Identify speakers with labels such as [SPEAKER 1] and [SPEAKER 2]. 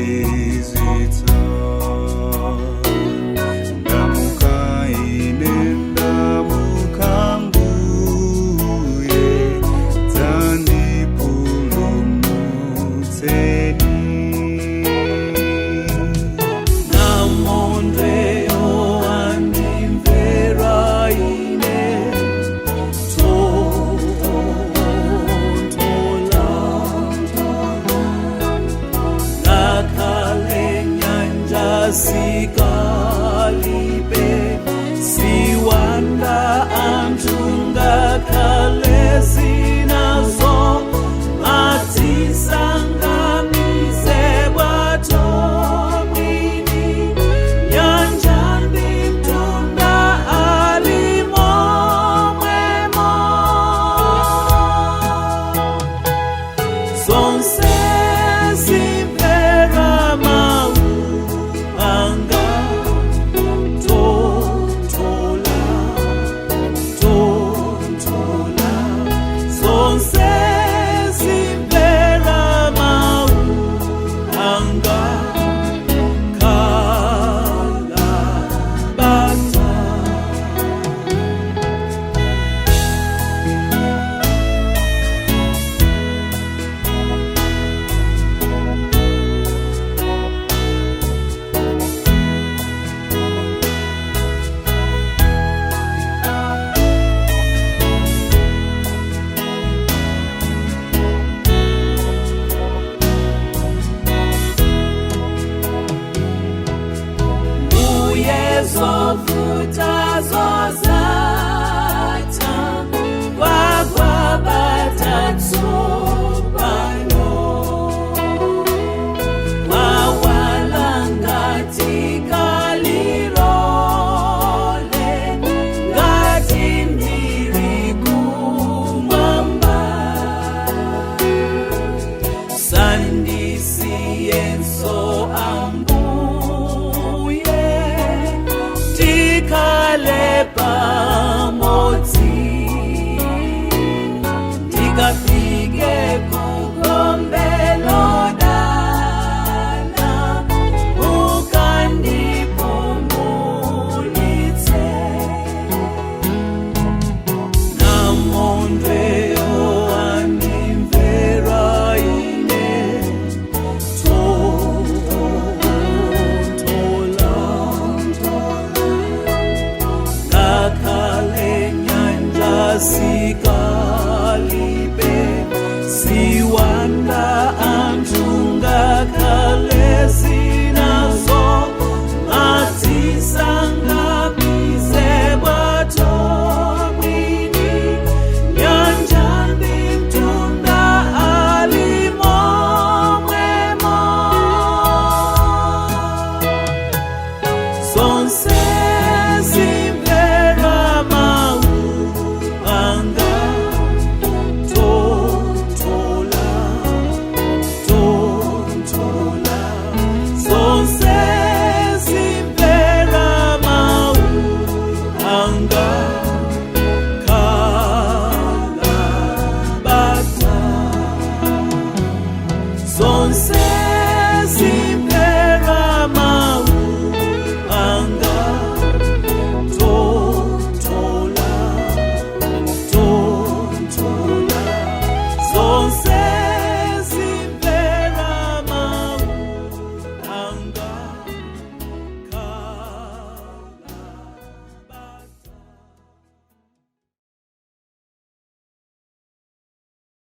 [SPEAKER 1] Wanditsirizitsa. Ndamuka ine, ndamuka, Mbuye, dzandipulumutseni.
[SPEAKER 2] Namondweyo andimvera ine, tontola, ngakhale nyanja zikalipe, ziwanda anthu ngakhale zinazo madzi sangamize bwato mwini, nyanja ndi mtunda alimo mwemo, zonse zimvera mawu anga. Tontola, tontola, zonse zimvera mawu anga. Khala bata. Mbuye, zovuta zozatha, kwagwabata tsopano, wawala ngati kalilole, ngati ndiri kumwamba, sandisiyenso Ambuye, tikhale pamodzi, ndikafike kugombe lodala, ukandipumulitse. Namondweyo andimvera ine, tontola, ngakhale nyanja zikalipe, ziwanda anthu ngakhale zinazo madzi sangamize bwato mwini, nyanja ndi mtunda alimo mwemo, zonse zimvera mawu anga. Tontola, tontola, zonse zimvera mawu anga. Khala bata. Zonse zimvera mawu anga. Tontola, tontola, zonse zimvera mawu anga.